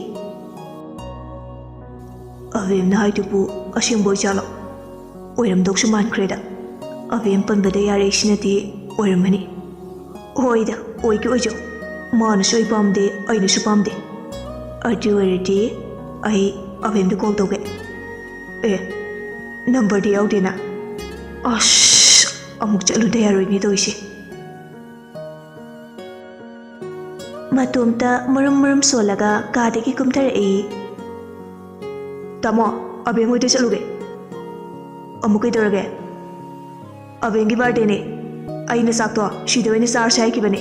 "ꯑꯕꯦꯝꯅ ꯍꯥꯏꯗꯨꯕꯨ ꯑꯁꯦꯡꯕ ꯑꯣꯏꯖꯥꯠꯂꯣ? ꯑꯣꯏꯔꯝꯗꯧꯁꯨ ꯃꯥꯟꯈ꯭ꯔꯦꯗ꯫ ꯑꯕꯦꯝ ꯄꯟꯕꯗ ꯌꯥꯔꯛꯏꯁꯤꯅꯗꯤ ꯑꯣꯏꯔꯝꯃꯅꯤ꯫ ꯍꯣꯏꯗ, ꯑꯣꯏꯒꯦ ꯑꯣꯏꯖꯧ꯫ ꯃꯥꯅꯁꯨ ꯑꯩ ꯄꯥꯝꯗꯦ, ꯑꯩꯅꯁꯨ ꯄꯥꯝꯗꯦ꯫ ꯑꯗꯨ ꯑꯣꯏꯔꯗꯤ ꯑꯩ ꯑꯕꯦꯝꯗ ꯀꯣꯜ ꯇꯧꯒꯦ꯫ ꯑꯦ, ꯅꯝꯕꯔꯗꯤ ꯌꯥꯎꯗꯦꯅ꯫ ꯑꯁ, ꯑꯃꯨꯛ ꯆꯠꯂꯨꯗ ꯌꯥꯔꯣꯏꯅꯦ ꯇꯧꯔꯤꯁꯦ꯫" ꯃꯇꯣꯝꯇ ꯃꯔꯨꯝ ꯃꯔꯨꯝ ꯁꯣꯜꯂꯒ ꯀꯥꯗꯒꯤ ꯀꯨꯝꯊꯔꯛꯏ꯫ "ꯇꯥꯃꯣ, ꯑꯕꯦꯝ ꯍꯣꯏꯗ ꯆꯠꯂꯨꯒꯦ꯫" "ꯑꯃꯨꯛ ꯀꯩꯗꯧꯔꯒꯦ?" "ꯑꯕꯦꯝꯒꯤ ꯕꯥꯔꯗꯦꯅꯦ꯫ ꯑꯩꯅ ꯆꯥꯛꯇꯣ ꯁꯤꯗ ꯑꯣꯏꯅ ꯆꯥꯔꯁꯦ ꯍꯥꯏꯈꯤꯕꯅꯦ꯫"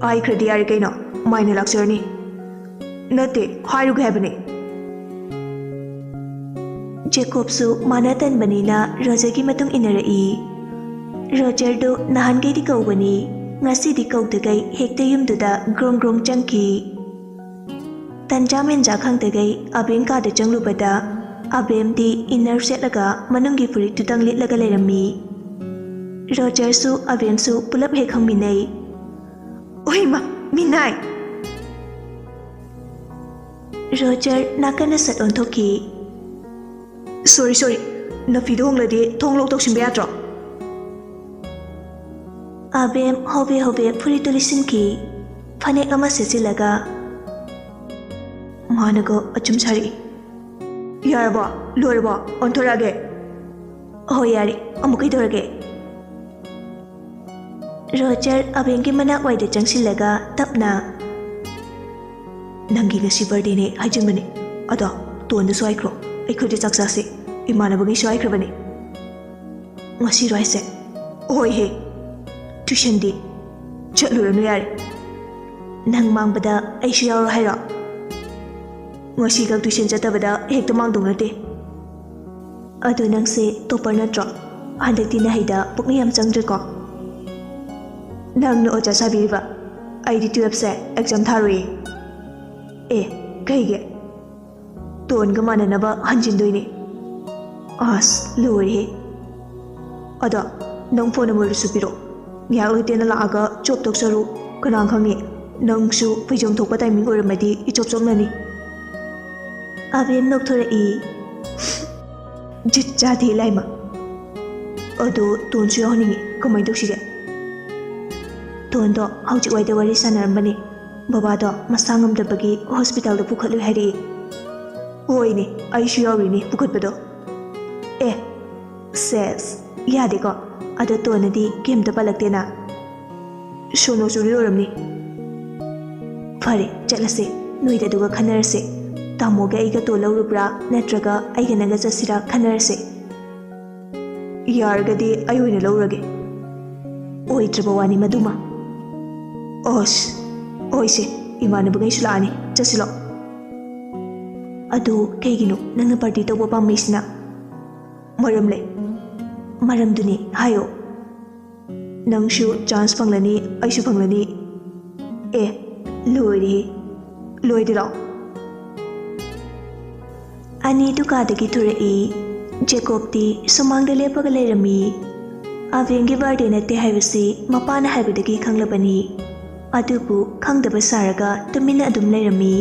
"ꯍꯥꯏꯈ꯭ꯔꯗꯤ ꯌꯥꯔꯦ ꯀꯩꯅꯣ, ꯃꯥꯏꯅ ꯂꯥꯛꯆꯔꯅꯤ꯫" "ꯅꯠꯇꯦ, ꯍꯥꯏꯔꯨꯒꯦ ꯍꯥꯏꯕꯅꯦ꯫" ꯖꯦꯀꯣꯕꯁꯨ ꯃꯥꯅ ꯇꯟꯕꯅꯤꯅ ꯔꯣꯖꯔꯒꯤ ꯃꯇꯨꯡ ꯏꯟꯅꯔꯛꯏ꯫ ꯔꯣꯖꯔꯗꯨ ꯅꯍꯥꯟꯈꯩꯗꯤ ꯀꯧꯕꯅꯤ, ꯉꯁꯤꯗꯤ ꯀꯧꯗꯈꯩ ꯍꯦꯛꯇ ꯌꯨꯝꯗꯨꯗ ꯒ꯭ꯔꯣꯡ ꯒ꯭ꯔꯣꯡ ꯆꯪꯈꯤ꯫ ꯇꯟꯖꯥ ꯃꯦꯟꯖꯥ ꯈꯪꯗꯈꯩ ꯑꯕꯦꯝ ꯀꯥꯗ ꯆꯪꯂꯨꯕꯗ, ꯑꯕꯦꯝꯗꯤ ꯏꯟꯅꯔ ꯁꯦꯠꯂꯒ ꯃꯅꯨꯡꯒꯤ ꯐꯨꯔꯤꯠꯇꯨꯇꯪ ꯂꯤꯠꯂꯒ ꯂꯩꯔꯝꯃꯤ꯫ ꯔꯣꯖꯔꯁꯨ ꯑꯕꯦꯝꯁꯨ ꯄꯨꯂꯞ ꯍꯦꯛ ꯍꯪꯃꯤꯟꯅꯩ꯫ "ꯑꯣꯏꯃ, ꯃꯤꯅꯥꯏ!" ꯔꯣꯖꯔ ꯅꯥꯀꯟꯗ ꯁꯠ ꯑꯣꯟꯊꯣꯛꯈꯤ꯫ "ꯁꯣꯔꯤ, ꯁꯣꯔꯤ, ꯅꯐꯤꯗꯣ ꯍꯣꯡꯂꯗꯤ ꯊꯣꯡ ꯂꯣꯛ ꯇꯧꯁꯤꯟꯕ ꯌꯥꯗ꯭ꯔꯣ?" ꯑꯕꯦꯝ ꯍꯣꯕꯦ ꯍꯣꯕꯦ ꯐꯨꯔꯤꯠꯇꯨ ꯂꯤꯠꯁꯤꯟꯈꯤ, ꯐꯅꯦꯛ ꯑꯃ ꯁꯦꯠꯆꯤꯜꯂꯒ꯫ ꯃꯥꯅꯒ ꯑꯆꯨꯝ ꯁꯥꯔꯛꯏ꯫ "ꯌꯥꯔꯕꯣ? ꯂꯣꯏꯔꯕꯣ? ꯑꯣꯟꯊꯣꯔꯛꯑꯒꯦ?" "ꯍꯣꯏ, ꯌꯥꯔꯦ꯫ ꯑꯃꯨꯛ ꯀꯩꯗꯧꯔꯒꯦ?" ꯔꯣꯖꯔ ꯑꯕꯦꯝꯒꯤ ꯃꯅꯥꯛ ꯋꯥꯏꯗ ꯆꯪꯁꯤꯜꯂꯒ ꯇꯞꯅ, "ꯅꯪꯒꯤ ꯉꯁꯤ ꯕꯥꯔꯗꯦꯅꯦ ꯍꯥꯏꯖꯤꯟꯕꯅꯦ꯫ ꯑꯗꯣ ꯇꯣꯟꯗꯁꯨ ꯍꯥꯏꯈ꯭ꯔꯣ, ꯑꯩꯈꯣꯏꯗ ꯆꯥꯛ ꯆꯥꯁꯦ꯫ ꯏꯃꯥꯟꯅꯕꯉꯩꯁꯨ ꯍꯥꯏꯈ꯭ꯔꯕꯅꯦ꯫" "ꯉꯁꯤꯔꯣ ꯍꯥꯏꯁꯦ?" "ꯍꯣꯏ ꯍꯦ꯫ ꯇ꯭ꯌꯨꯁꯟꯗꯤ?" "ꯆꯠꯂꯨꯔꯅꯨ ꯌꯥꯔꯦ꯫ ꯅꯪ ꯃꯥꯡꯕꯗ ꯑꯩꯁꯨ ꯌꯥꯎꯔꯣ ꯍꯥꯏꯔꯣ?" ꯉꯁꯤꯈꯛ ꯇꯨꯏꯁꯟ ꯆꯠꯇꯕꯗ ꯍꯦꯛꯇ ꯃꯥꯡꯗꯧ ꯅꯠꯇꯦ꯫ ꯑꯗꯣ ꯅꯪꯁꯦ ꯇꯣꯞꯄꯔ ꯅꯠꯇ꯭ꯔꯣ? ꯍꯟꯗꯛꯇꯤ ꯅꯍꯩꯗ ꯄꯨꯛꯅꯤꯡ ꯌꯥꯝ ꯆꯪꯗ꯭ꯔꯦꯀꯣ? ꯅꯪꯅ ꯑꯣꯖꯥ ꯁꯥꯕꯤꯔꯤꯕ? ꯑꯩꯗꯤ ꯇꯨꯌꯦꯜꯞꯁꯦ ꯑꯦꯛꯖꯥꯝ ꯊꯥꯔꯣꯏꯌꯦ꯫ ꯑꯦ, ꯀꯩꯒꯤ? ꯇꯣꯟꯒ ꯃꯥꯟꯅꯅꯕ ꯍꯟꯖꯤꯟꯗꯣꯏꯅꯦ꯫ ꯑꯁ, ꯂꯣꯏꯔꯦꯍꯦ꯫ ꯑꯗꯣ ꯅꯪ ꯐꯣꯟ ꯅꯝꯕꯔꯗꯨꯁꯨ ꯄꯤꯔꯛꯑꯣ꯫ ꯉꯥꯏꯍꯥꯛ ꯂꯩꯇꯦꯅ ꯂꯥꯛꯑꯒ ꯆꯣꯞ ꯇꯧꯆꯔꯨ꯫ ꯀꯅꯥ ꯈꯪꯉꯤ, ꯅꯪꯁꯨ ꯐꯩꯖꯣꯝ ꯊꯣꯛꯄ ꯇꯥꯏꯃꯤꯡ ꯑꯣꯏꯔꯝꯃꯗꯤ ꯏꯆꯣꯞ ꯆꯣꯞꯅꯅꯤ꯫ ꯑꯕꯦꯝ ꯅꯣꯛꯊꯣꯔꯛꯏ꯫ ꯖꯤꯠ ꯆꯥꯗꯦ ꯂꯥꯏꯃ꯫ ꯑꯗꯣ ꯇꯣꯟꯁꯨ ꯌꯥꯎꯍꯟꯅꯤꯡꯉꯤ, ꯀꯃꯥꯏꯅ ꯇꯧꯁꯤꯒꯦ? ꯇꯣꯟꯗꯣ ꯍꯧꯖꯤꯛ ꯋꯥꯏꯗ ꯋꯥꯔꯤ ꯁꯥꯟꯅꯔꯝꯕꯅꯤ꯫ ꯕꯕꯥꯗꯣ ꯃꯁꯥ ꯉꯝꯗꯕꯒꯤ ꯍꯣꯁꯄꯤꯇꯥꯜꯗ ꯄꯨꯈꯠꯂꯨꯏ ꯍꯥꯏꯔꯛꯏ꯫ ꯍꯣꯏꯅꯦ, ꯑꯩꯁꯨ ꯌꯥꯎꯔꯤꯅꯦ ꯄꯨꯈꯠꯄꯗꯣ꯫ ꯑꯦ, ꯁꯦꯁ, ꯌꯥꯗꯦꯀꯣ꯫ ꯑꯗꯣ ꯇꯣꯟꯅꯗꯤ ꯀꯩꯝꯇ ꯄꯜꯂꯛꯇꯦꯅ꯫ ꯁꯣꯅꯣ ꯆꯨꯔꯤ ꯑꯣꯏꯔꯝꯅꯤ꯫ ꯐꯔꯦ, ꯆꯠꯂꯁꯦ꯫ ꯅꯣꯏꯗ ꯑꯗꯨꯒ ꯈꯟꯅꯔꯁꯦ꯫ ꯇꯥꯃꯣꯒ ꯑꯩꯒ ꯇꯣꯟ ꯂꯧꯔꯨꯕ꯭ꯔꯥ, ꯅꯠꯇ꯭ꯔꯒ ꯑꯩꯒ ꯅꯪꯒ ꯆꯠꯁꯤꯔꯥ ꯈꯟꯅꯔꯁꯦ꯫ ꯌꯥꯔꯒꯗꯤ ꯑꯩ ꯑꯣꯏꯅ ꯂꯧꯔꯒꯦ꯫ ꯑꯣꯏꯗ꯭ꯔꯕ ꯋꯥꯅꯤ ꯃꯗꯨꯃ꯫ ꯑꯣꯁ, ꯍꯣꯏꯁꯦ, ꯏꯃꯥꯟꯅꯕꯈꯩꯁꯨ ꯂꯥꯛꯑꯅꯤ, ꯆꯠꯁꯤꯂꯣ꯫ ꯑꯗꯨ ꯀꯩꯒꯤꯅꯣ ꯅꯪꯅ ꯄꯥꯔꯇꯤ ꯇꯧꯕ ꯄꯥꯝꯃꯤꯁꯤꯅ? ꯃꯔꯝ ꯂꯩ꯫ ꯃꯔꯝꯗꯨꯅꯤ, ꯍꯥꯏꯌꯣ꯫ ꯅꯪꯁꯨ ꯆꯥꯟꯁ ꯐꯪꯂꯅꯤ, ꯑꯩꯁꯨ ꯐꯪꯂꯅꯤ꯫ ꯑꯦ, ꯂꯣꯏꯔꯦꯍꯦ꯫ ꯂꯣꯏꯗꯦ, ꯂꯥꯛꯑꯣ꯫ ꯑꯅꯤꯗꯨ ꯀꯥꯗꯒꯤ ꯊꯣꯔꯛꯏ꯫ ꯖꯦꯀꯣꯕꯇꯤ ꯁꯨꯃꯥꯡꯗ ꯂꯦꯞꯄꯒ ꯂꯩꯔꯝꯃꯤ꯫ ꯑꯕꯦꯝꯒꯤ ꯕꯥꯔꯗꯦ ꯅꯠꯇꯦ ꯍꯥꯏꯕꯁꯤ ꯃꯄꯥꯅ ꯍꯥꯏꯕꯗꯒꯤ ꯈꯪꯂꯕꯅꯤ꯫ ꯑꯗꯨꯕꯨ ꯈꯪꯗꯕ ꯁꯥꯔꯒ ꯇꯨꯃꯤꯟꯅ ꯑꯗꯨꯝ ꯂꯩꯔꯝꯃꯤ꯫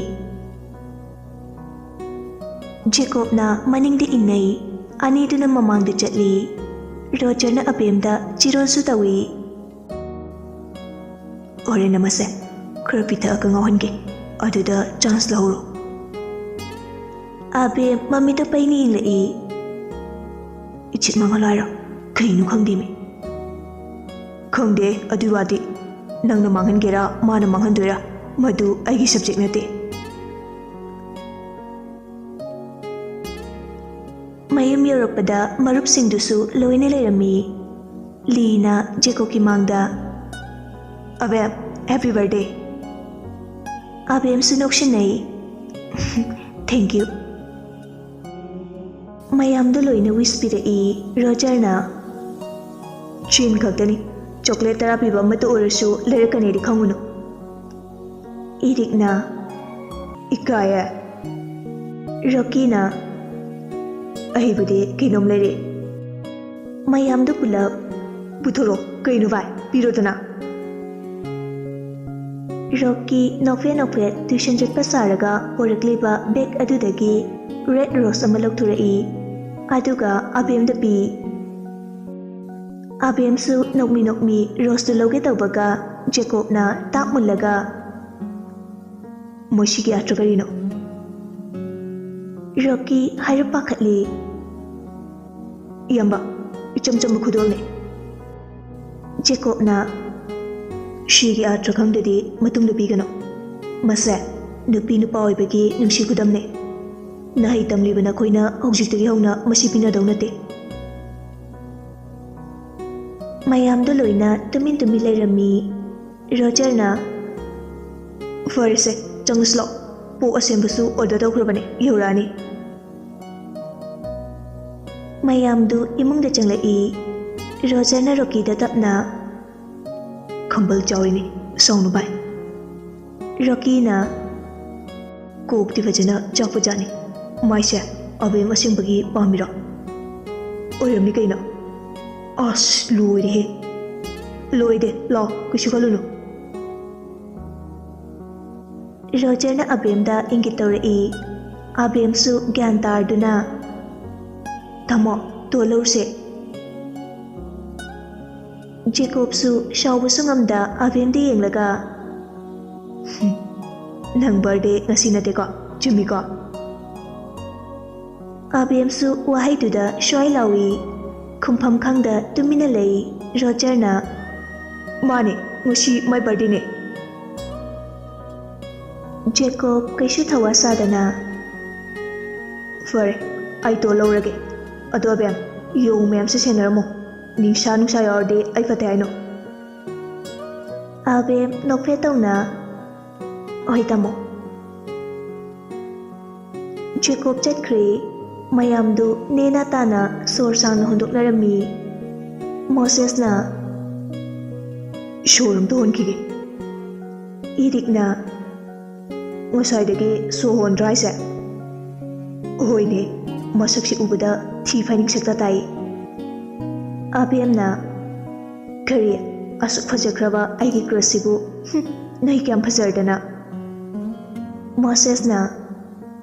ꯖꯦꯀꯣꯕꯅ ꯃꯅꯤꯡꯗ ꯏꯟꯅꯩ꯫ ꯑꯅꯤꯗꯨꯅ ꯃꯃꯥꯡꯗ ꯆꯠꯂꯤ꯫ ꯔꯣꯖꯔꯅ ꯑꯕꯦꯝꯗ ꯆꯤꯔꯣꯜꯁꯨ ꯇꯧꯏ꯫ ꯍꯣꯔꯦꯟ ꯑꯃꯁꯦ ꯈꯔ ꯄꯤꯊꯛꯑꯒ ꯉꯥꯎꯍꯟꯒꯦ, ꯑꯗꯨꯗ ꯆꯥꯟꯁ ꯂꯧꯍꯧꯔꯣ꯫ ꯑꯕꯦꯝ ꯃꯃꯤꯠꯇ ꯄꯩꯅ ꯌꯦꯡꯂꯛꯏ꯫ ꯏꯆꯤꯠ ꯃꯥꯡꯍꯜꯂꯣ ꯍꯥꯏꯔꯣ? ꯀꯩꯅꯣ ꯈꯪꯗꯦꯃꯤ꯫ ꯈꯪꯗꯦ ꯑꯗꯨꯏ ꯋꯥꯗꯤ꯫ ꯅꯪꯅ ꯃꯥꯡꯍꯟꯒꯦꯔꯥ, ꯃꯥꯅ ꯃꯥꯡꯍꯟꯗꯣꯏꯔꯥ, ꯃꯗꯨ ꯑꯩꯒꯤ ꯁꯕꯖꯦꯛ ꯅꯠꯇꯦ꯫ ꯃꯌꯨꯝ ꯌꯧꯔꯛꯄꯗ ꯃꯔꯨꯞꯁꯤꯡꯗꯨꯁꯨ ꯂꯣꯏꯅ ꯂꯩꯔꯝꯃꯤ꯫ ꯂꯤꯅ ꯖꯦꯀꯣꯕꯀꯤ ꯃꯥꯡꯗ, "ꯑꯕꯦꯝ, ꯍꯦꯄꯤ ꯕꯥꯔꯗꯦ!" ꯑꯕꯦꯝꯁꯨ ꯅꯣꯛꯁꯤꯟꯅꯩ꯫ "Thank you." ꯃꯌꯥꯝꯗꯣ ꯂꯣꯏꯅ wish ꯄꯤꯔꯛꯏ ꯔꯣꯖꯔꯅ꯫ "ꯆꯤꯟ ꯈꯛꯇꯅꯤ, chocolate ꯇꯔꯥ ꯄꯤꯕ ꯑꯃꯠꯇ ꯑꯣꯏꯔꯁꯨ ꯂꯩꯔꯛꯀꯅꯤꯗꯤ ꯈꯪꯉꯨꯅꯨ꯫" ꯏꯔꯤꯛꯅ꯫ "ꯏꯀꯥꯏꯌꯦ꯫" ꯔꯣꯀꯤꯅ꯫ "ꯑꯍꯩꯕꯗꯤ ꯀꯩꯅꯣꯝ ꯂꯩꯔꯦ꯫" ꯃꯌꯥꯝꯗꯨ ꯄꯨꯂꯞ꯫ "ꯄꯨꯊꯣꯔꯛꯑꯣ, ꯀꯩꯅꯣ ꯚꯥꯏ? ꯄꯤꯔꯣꯗꯅ꯫" ꯔꯣꯀꯤ ꯅꯣꯛꯐꯦꯠ ꯅꯣꯛꯐꯦꯠ tuition ꯆꯠꯄ ꯁꯥꯔꯒ ꯄꯣꯔꯛꯂꯤꯕ bag ꯑꯗꯨꯗꯒꯤ red rose ꯑꯃ ꯂꯧꯊꯣꯔꯛꯏ꯫ ꯑꯗꯨꯒ ꯑꯕꯦꯝꯗ ꯄꯤ꯫ ꯑꯕꯦꯝꯁꯨ ꯅꯣꯛꯃꯤ ꯅꯣꯛꯃꯤ roseꯇꯨ ꯂꯧꯒꯦ ꯇꯧꯕꯒ ꯖꯦꯀꯣꯕꯅ ꯇꯥꯛ ꯃꯨꯜꯂꯒ, "ꯃꯁꯤꯒꯤ ꯑꯥꯔꯊ ꯀꯔꯤꯅꯣ?" ꯔꯣꯀꯤ ꯍꯥꯏꯔꯞ ꯄꯥꯈꯠꯂꯤ꯫ "ꯏꯌꯥꯝꯕ, ꯏꯆꯝ ꯆꯝꯕ ꯈꯨꯗꯣꯜꯅꯦ꯫" ꯖꯦꯀꯣꯕꯅ꯫ "ꯁꯤꯒꯤ ꯑꯥꯔꯊ ꯈꯪꯗ꯭ꯔꯗꯤ ꯃꯇꯨꯡꯗ ꯄꯤꯒꯅꯨ꯫ ꯃꯁꯦ ꯅꯨꯄꯤ ꯅꯨꯄꯥ ꯑꯣꯏꯕꯒꯤ ꯅꯨꯡꯁꯤ ꯈꯨꯗꯝꯅꯦ꯫ ꯅꯍꯩ ꯇꯝꯂꯤꯕ ꯅꯈꯣꯏꯅ ꯍꯧꯖꯤꯛꯇꯒꯤ ꯍꯧꯅ ꯃꯁꯤ ꯄꯤꯅꯗꯧ ꯅꯠꯇꯦ꯫" ꯃꯌꯥꯝꯗꯣ ꯂꯣꯏꯅ ꯇꯨꯃꯤꯟ ꯇꯨꯃꯤꯟ ꯂꯩꯔꯝꯃꯤ꯫ ꯔꯣꯖꯔꯅ, "ꯐꯔꯦꯁꯦ, ꯆꯪꯉꯁꯤ ꯂꯥꯛꯑꯣ꯫ ꯄꯣꯛ ꯑꯁꯦꯝꯕꯁꯨ order ꯇꯧꯈ꯭ꯔꯕꯅꯦ, ꯌꯧꯔꯛꯑꯅꯤ꯫" ꯃꯌꯥꯝꯗꯨ ꯏꯃꯨꯡꯗ ꯆꯪꯂꯛꯏ꯫ ꯔꯣꯖꯔꯅ ꯔꯣꯀꯤꯗ ꯇꯞꯅ, "ꯈꯝꯕꯜ ꯆꯥꯎꯔꯤꯅꯦ, ꯁꯥꯎꯅꯨ ꯚꯥꯏ꯫" ꯔꯣꯀꯤꯅ, "ꯀꯣꯛꯇꯤ ꯐꯖꯅ ꯆꯥꯛꯄꯖꯥꯠꯅꯤ꯫ ꯃꯥꯏꯁꯦ ꯑꯕꯦꯝ ꯑꯁꯦꯡꯕꯒꯤ ꯄꯥꯝꯃꯤꯔꯣ?" "ꯑꯣꯏꯔꯝꯅꯤ ꯀꯩꯅꯣ꯫" "ꯑꯁ, ꯂꯣꯏꯔꯦꯍꯦ꯫" "ꯂꯣꯏꯗꯦ, ꯂꯥꯛꯑꯣ, ꯀꯩꯁꯨ ꯈꯜꯂꯨꯅꯨ꯫" ꯔꯣꯖꯔꯅ ꯑꯕꯦꯝꯗ ꯏꯪꯒꯤꯠ ꯇꯧꯔꯛꯏ꯫ ꯑꯕꯦꯝꯁꯨ ꯒ꯭ꯌꯥꯟ ꯇꯥꯔꯗꯨꯅ, "ꯇꯥꯃꯣ, ꯇꯣꯜ ꯂꯧꯔꯨꯁꯦ꯫" ꯖꯦꯀꯣꯕꯁꯨ ꯁꯥꯎꯕꯁꯨ ꯉꯝꯗ ꯑꯕꯦꯝꯗ ꯌꯦꯡꯂꯒ, "ꯍꯨꯝ, ꯅꯪ birthday ꯉꯁꯤ ꯅꯠꯇꯦꯀꯣ? ꯆꯨꯝꯃꯤꯀꯣ?" ꯑꯕꯦꯝꯁꯨ ꯋꯥꯍꯩꯗꯨꯗ ꯁ꯭ꯋꯥꯏ ꯂꯥꯎꯏ꯫ ꯈꯨꯝꯐꯝ ꯈꯪꯗ ꯇꯨꯃꯤꯟꯅ ꯂꯩ꯫ ꯔꯣꯖꯔꯅ, "ꯃꯥꯅꯦ, ꯉꯁꯤ my birthdayꯅꯦ꯫" ꯖꯦꯀꯣꯕ ꯀꯩꯁꯨ ꯊꯧꯋꯥ ꯁꯥꯗꯅ, "ꯐꯔꯦ, ꯑꯩ ꯇꯣꯜ ꯂꯧꯔꯒꯦ꯫ ꯑꯗꯣ ꯑꯕꯦꯝ, ꯌꯣꯡ ꯃꯌꯥꯝꯁꯦ ꯁꯦꯟꯅꯔꯝꯃꯣ꯫ ꯅꯤꯡꯁꯥ ꯅꯨꯡꯁꯥ ꯌꯥꯎꯔꯗꯤ ꯑꯩ ꯐꯠꯇꯦ ꯍꯥꯏꯅꯣ꯫" ꯑꯕꯦꯝ ꯅꯣꯛꯐꯦꯠ ꯇꯧꯅ, "ꯍꯣꯏ ꯇꯥꯃꯣ꯫" ꯖꯦꯀꯣꯕ ꯆꯠꯈ꯭ꯔꯦ꯫ ꯃꯌꯥꯝꯗꯨ ꯅꯦꯅꯥ ꯇꯥꯅ ꯁꯣꯔ ꯁꯥꯡꯅ ꯍꯣꯟꯗꯣꯛꯅꯔꯝꯃꯤ꯫ ꯃꯣꯁꯦꯁꯅ, "ꯁꯣꯔ ꯑꯝꯇ ꯍꯣꯟꯈꯤꯒꯦ꯫ ꯏꯔꯤꯛꯅ, "ꯉꯁꯥꯏꯗꯒꯤ ꯁꯣꯔ ꯍꯣꯟꯗ꯭ꯔꯥ ꯍꯥꯏꯁꯦ?" "ꯍꯣꯏꯅꯦ, ꯃꯁꯛꯁꯤ ꯎꯕꯗ ꯊꯤ ꯐꯥꯏꯅꯤꯡ ꯁꯛꯇ ꯇꯥꯏ꯫" ꯑꯕꯦꯝꯅ, "ꯀꯔꯤ? ꯑꯁꯨꯛ ꯐꯖꯈ꯭ꯔꯕ ꯑꯩꯒꯤ ꯀ꯭ꯔꯁꯁꯤꯕꯨ? ꯍꯨꯝ, ꯅꯣꯏ ꯀꯌꯥꯝ ꯐꯖꯔꯗꯅ?" ꯃꯣꯁꯦꯁꯅ,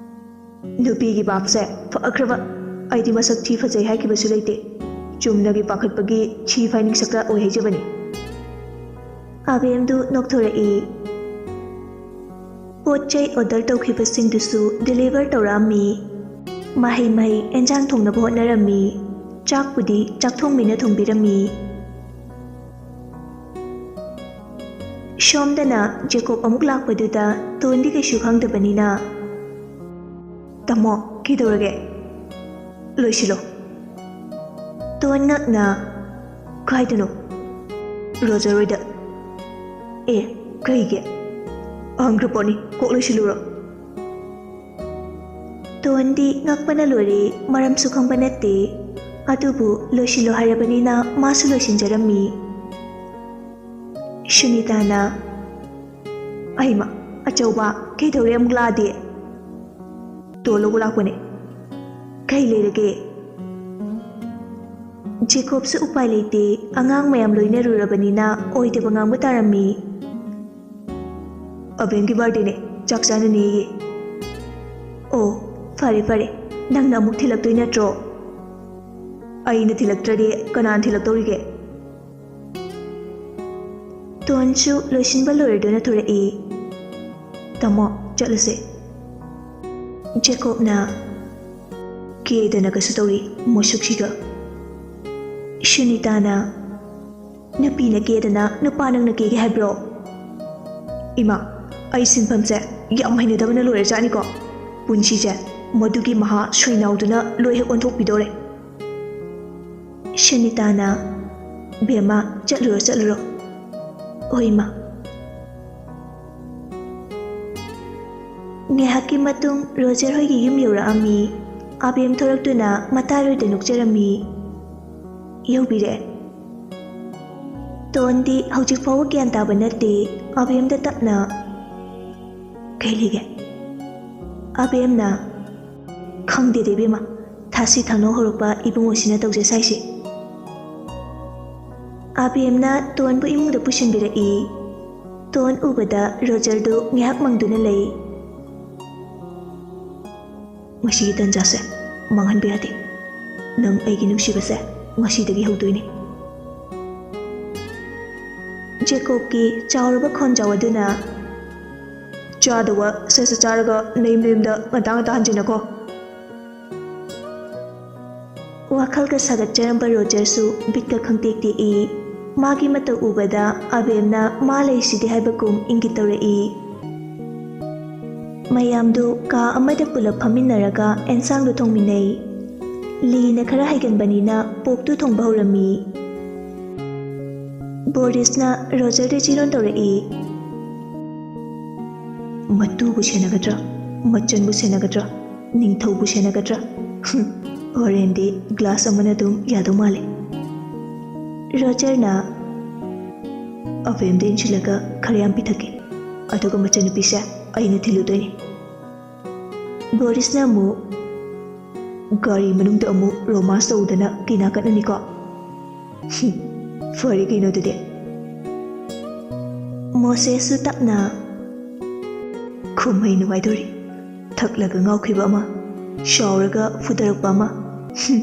"ꯅꯨꯄꯤꯒꯤ ꯕꯥꯞꯁꯦ ꯐꯈ꯭ꯔꯕ꯫ ꯑꯩꯗꯤ ꯃꯁꯛ ꯊꯤ ꯐꯖꯩ ꯍꯥꯏꯈꯤꯕꯁꯨ ꯂꯩꯇꯦ꯫ ꯆꯨꯝꯅꯒꯤ ꯄꯥꯈꯠꯄꯒꯤ ꯊꯤ ꯐꯥꯏꯅꯤꯡ ꯁꯛꯇ ꯑꯣꯏ ꯍꯥꯏꯖꯕꯅꯤ꯫" ꯑꯕꯦꯝꯗꯨ ꯅꯣꯛꯊꯣꯔꯛꯏ꯫ ꯄꯣꯠ ꯆꯩ ꯑꯣꯔꯗꯔ ꯇꯧꯈꯤꯕꯁꯤꯡꯗꯨꯁꯨ ꯗꯤꯂꯤꯚꯔ ꯇꯧꯔꯛꯑꯝꯃꯤ꯫ ꯃꯍꯩ ꯃꯍꯩ ꯑꯦꯟꯖꯥꯡ ꯊꯣꯡꯅꯕ ꯍꯣꯠꯅꯔꯝꯃꯤ꯫ ꯆꯥꯛꯄꯨꯗꯤ ꯆꯥꯛꯊꯣꯡꯕꯤꯅ ꯊꯣꯡꯕꯤꯔꯝꯃꯤ꯫ ꯁꯣꯝꯗꯅ ꯖꯦꯀꯣꯕ ꯑꯃꯨꯛ ꯂꯥꯛꯄꯗꯨꯗ ꯇꯣꯟꯗꯤ ꯀꯩꯁꯨ ꯈꯪꯗꯕꯅꯤꯅ, "ꯇꯥꯃꯣ, ꯀꯩꯗꯧꯔꯒꯦ? ꯂꯣꯏꯁꯤꯜꯂꯣ꯫" ꯇꯣꯟ ꯉꯛꯅ, "ꯀꯥꯏꯗꯅꯣ?" "ꯔꯣꯖꯔ ꯍꯣꯏꯗ꯫" "ꯑꯦ, ꯀꯩꯒꯤ? ꯑꯍꯟꯈ꯭ꯔ ꯄꯣꯠꯅꯤ, ꯀꯣꯛ ꯂꯣꯏꯁꯤꯜꯂꯨꯔꯣ꯫" ꯇꯣꯟꯗꯤ ꯉꯛꯄꯅ ꯂꯣꯏꯔꯦ, ꯃꯔꯝꯁꯨ ꯈꯪꯕ ꯅꯠꯇꯦ꯫ ꯑꯗꯨꯕꯨ ꯂꯣꯏꯁꯤꯜꯂꯣ ꯍꯥꯏꯔꯕꯅꯤꯅ ꯃꯥꯁꯨ ꯂꯣꯏꯁꯤꯟꯖꯔꯝꯃꯤ꯫ ꯁꯨꯅꯤꯇꯥꯅ, "ꯑꯩꯃ, ꯑꯆꯧꯕ, ꯀꯩꯗꯧꯔꯦ ꯑꯃꯨꯛ ꯂꯥꯛꯑꯗꯤ?" "ꯇꯣꯟ ꯂꯧꯕ ꯂꯥꯛꯄꯅꯦ꯫" "ꯀꯩ ꯂꯩꯔꯒꯦ?" ꯖꯦꯀꯣꯕꯁꯨ ꯎꯄꯥꯏ ꯂꯩꯇꯦ, ꯑꯉꯥꯡ ꯃꯌꯥꯝ ꯂꯣꯏꯅꯔꯨꯔꯕꯅꯤꯅ ꯑꯣꯏꯗꯕ ꯉꯥꯡꯕ ꯇꯥꯔꯝꯃꯤ꯫ "ꯑꯕꯦꯝꯒꯤ ꯕꯥꯔꯗꯦꯅꯦ, ꯆꯥꯛ ꯆꯥꯅꯅꯦꯌꯦ꯫" "ꯑꯣ, ꯐꯔꯦ ꯐꯔꯦ, ꯅꯪꯅ ꯑꯃꯨꯛ ꯊꯤꯜꯂꯛꯇꯣꯏ ꯅꯠꯇ꯭ꯔꯣ?" "ꯑꯩꯅ ꯊꯤꯜꯂꯛꯇ꯭ꯔꯗꯤ ꯀꯅꯥꯅ ꯊꯤꯜꯂꯛꯇꯧꯔꯤꯒꯦ?" ꯇꯣꯟꯁꯨ ꯂꯣꯏꯁꯤꯟꯕ ꯂꯣꯏꯔꯗꯨꯅ ꯊꯣꯔꯛꯏ꯫ "ꯇꯥꯃꯣ, ꯆꯠꯂꯁꯦ꯫" ꯖꯦꯀꯣꯕꯅ, "ꯀꯦꯗꯅꯒꯁꯨ ꯇꯧꯔꯤ ꯃꯁꯛꯁꯤꯒ꯫" ꯁꯨꯅꯤꯇꯥꯅ, "ꯅꯨꯄꯤꯅ ꯀꯦꯗꯅ ꯅꯨꯄꯥ ꯅꯪꯅ ꯀꯦꯒꯦ ꯍꯥꯏꯕ꯭ꯔꯣ? ꯏꯃꯥ, ꯑꯩ ꯁꯤꯟꯐꯝꯁꯦ ꯌꯥꯝ ꯍꯩꯅꯗꯕꯅ ꯂꯣꯏꯔꯖꯥꯠꯅꯤꯀꯣ꯫ ꯄꯨꯟꯁꯤꯁꯦ ꯃꯗꯨꯒꯤ ꯃꯍꯥ ꯁꯣꯏꯅꯥꯎꯗꯨꯅ ꯂꯣꯏ ꯍꯦꯛ ꯑꯣꯟꯊꯣꯛꯄꯤꯗꯧꯔꯦ꯫" ꯁꯨꯅꯤꯇꯥꯅ, "ꯕꯦꯝꯃ, ꯆꯠꯂꯨꯔꯣ, ꯆꯠꯂꯨꯔꯣ꯫" "ꯍꯣꯏ, ꯏꯃꯥ꯫" ꯉꯥꯏꯍꯥꯛꯀꯤ ꯃꯇꯨꯡ ꯔꯣꯖꯔ ꯍꯣꯏꯒꯤ ꯌꯨꯝ ꯌꯧꯔꯛꯑꯝꯃꯤ꯫ ꯑꯕꯦꯝ ꯊꯣꯔꯛꯇꯨꯅ ꯃꯇꯥꯔꯣꯏꯗ ꯅꯣꯛꯆꯔꯝꯃꯤ꯫ ꯌꯧꯕꯤꯔꯛꯑꯦ꯫ ꯇꯣꯟꯗꯤ ꯍꯧꯖꯤꯛ ꯐꯥꯎꯕ ꯒ꯭ꯌꯥꯟ ꯇꯥꯕ ꯅꯠꯇꯦ꯫ ꯑꯕꯦꯝꯗ ꯇꯞꯅ, "ꯀꯩ ꯂꯩꯒꯦ?" ꯑꯕꯦꯝꯅ, "ꯈꯪꯗꯦꯗ ꯏꯕꯦꯝꯃ, ꯊꯥꯁꯤ ꯊꯥꯅꯧ ꯍꯧꯔꯛꯄ ꯏꯕꯨꯡꯉꯣꯁꯤꯅ ꯇꯧꯖ ꯁꯥꯏꯁꯦ꯫" ꯑꯕꯦꯝꯅ ꯇꯣꯟꯕꯨ ꯏꯃꯨꯡꯗ ꯄꯨꯁꯤꯟꯕꯤꯔꯛꯏ꯫ ꯇꯣꯟ ꯎꯕꯗ ꯔꯣꯖꯔꯗꯨ ꯉꯥꯏꯍꯥꯛ ꯃꯪꯗꯨꯅ ꯂꯩ꯫ "ꯉꯁꯤꯒꯤ ꯇꯟꯖꯥꯁꯦ ꯃꯥꯡꯍꯟꯕ ꯌꯥꯗꯦ꯫ ꯅꯪ ꯑꯩꯒꯤ ꯅꯨꯡꯁꯤꯕꯁꯦ ꯉꯁꯤꯗꯒꯤ ꯍꯧꯗꯣꯏꯅꯦ꯫" ꯖꯦꯀꯣꯕꯀꯤ ꯆꯥꯎꯔꯕ ꯈꯣꯟꯖꯥꯎ ꯑꯗꯨꯅ, "ꯆꯥꯗꯧꯕ ꯁꯠ ꯁꯠ ꯆꯥꯔꯒ ꯅꯌꯨꯝ ꯅꯌꯨꯝꯗ ꯉꯟꯇꯥ ꯉꯟꯇꯥ ꯍꯟꯖꯤꯟꯅꯀꯣ꯫" ꯋꯥꯈꯜꯒ ꯁꯥꯒꯠꯆꯔꯝꯕ ꯔꯣꯖꯔꯁꯨ ꯕꯤꯠꯀ ꯈꯪꯇꯦꯛ ꯇꯦꯛꯏ꯫ ꯃꯥꯒꯤ ꯃꯇꯧ ꯎꯕꯗ ꯑꯕꯦꯝꯅ ꯃꯥ ꯂꯩꯁꯤꯗꯤ ꯍꯥꯏꯕꯒꯨꯝ ꯏꯪꯒꯤꯠ ꯇꯧꯔꯛꯏ꯫ ꯃꯌꯥꯝꯗꯨ ꯀꯥ ꯑꯃꯗ ꯄꯨꯂꯞ ꯐꯝꯃꯤꯟꯅꯔꯒ ꯑꯦꯟꯁꯥꯡꯗꯨ ꯊꯣꯡꯃꯤꯟꯅꯩ꯫ ꯂꯤꯅ ꯈꯔ ꯍꯩꯒꯟꯕꯅꯤꯅ ꯄꯣꯛꯇꯨ ꯊꯣꯡꯕ ꯍꯧꯔꯝꯃꯤ꯫ ꯕꯣꯔꯤꯁꯅ ꯔꯣꯖꯔꯗ ꯆꯤꯔꯣꯟ ꯇꯧꯔꯛꯏ꯫ "ꯃꯇꯨꯕꯨ ꯁꯦꯟꯅꯒꯗ꯭ꯔꯥ, ꯃꯆꯟꯕꯨ ꯁꯦꯟꯅꯒꯗ꯭ꯔꯥ, ꯅꯤꯡꯊꯧꯕꯨ ꯁꯦꯟꯅꯒꯗ꯭ꯔꯥ? ꯍꯨꯝ, ꯍꯣꯔꯦꯟꯗꯤ ꯒ꯭ꯂꯥꯁ ꯑꯃꯅ ꯑꯗꯨꯝ ꯌꯥꯗꯧ ꯃꯥꯜꯂꯦ꯫" ꯔꯣꯖꯔꯅ, "ꯑꯕꯦꯝꯗ ꯏꯟꯁꯤꯜꯂꯒ ꯈꯔ ꯌꯥꯝ ꯄꯤꯊꯛꯀꯦ, ꯑꯗꯨꯒ ꯃꯆꯟꯅꯨꯄꯤꯁꯦ ꯑꯩꯅ ꯊꯤꯜꯂꯨꯗꯣꯏꯅꯤ꯫" ꯕꯣꯔꯤꯁꯅ ꯑꯃꯨꯛ, "ꯒꯥꯔꯤ ꯃꯅꯨꯡꯗ ꯑꯃꯨꯛ ꯔꯣꯃꯥꯟꯁ ꯇꯧꯗꯅ ꯀꯤꯅꯥ ꯀꯠꯅꯅꯤꯀꯣ꯫ ꯍꯨꯝ, ꯐꯔꯦ ꯀꯩꯅꯣ ꯑꯗꯨꯗꯤ꯫" ꯃꯣꯁꯦꯁꯁꯨ ꯇꯞꯅ, "ꯀꯨꯝꯍꯩ ꯅꯨꯡꯉꯥꯏꯗꯣꯔꯤ꯫ ꯊꯛꯂꯒ ꯉꯥꯎꯈꯤꯕ ꯑꯃ, ꯁꯥꯎꯔꯒ ꯐꯨꯗꯔꯛꯄ ꯑꯃ꯫ ꯍꯨꯝ꯫"